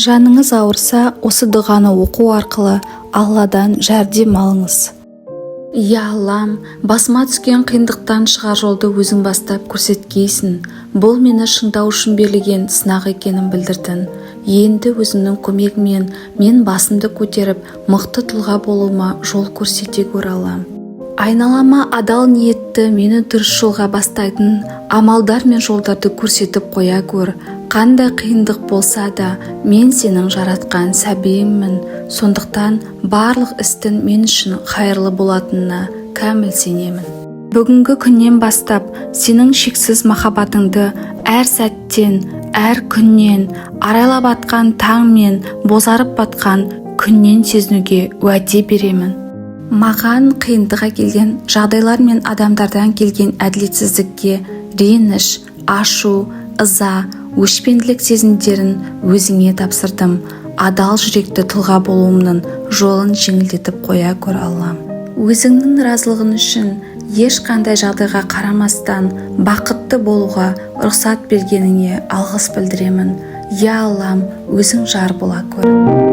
Жаныңыз ауырса, осы дұғаны оқу арқылы Алладан жәрдем алыңыз. Я Аллам, басыма түскен қиындықтан шығар жолды өзің бастап көрсеткейсің. Бұл мені шыңдау үшін берілген сынақ екенін білдірдің. Енді өзіңнің көмегіңмен мен басымды көтеріп, мықты тұлға болуыма жол көрсете көр, Аллам. Айналама адал ниетті, мені дұрыс жолға бастайтын амалдар мен жолдарды көрсетіп қоя көр. Қандай қиындық болса да, мен сенің жаратқан сәбиіңмін, сондықтан барлық істің мен үшін қайырлы болатынына кәміл сенемін. Бүгінгі күннен бастап сенің шексіз махаббатыңды әр сәттен, әр күннен, арайлап атқан таң мен бозарып батқан күннен сезінуге уәде беремін. Маған қиындық әкелген жағдайлар мен адамдардан келген әділетсіздікке реніш, ашу, ыза, өшпенділік сезімдерін өзіңе тапсырдым. Адал жүректі тұлға болуымның жолын жеңілдетіп қоя көр, Аллам. Өзіңнің разылығың үшін ешқандай жағдайға қарамастан бақытты болуға рұқсат бергеніңе алғыс білдіремін. Я Аллам, өзің жар бола көр.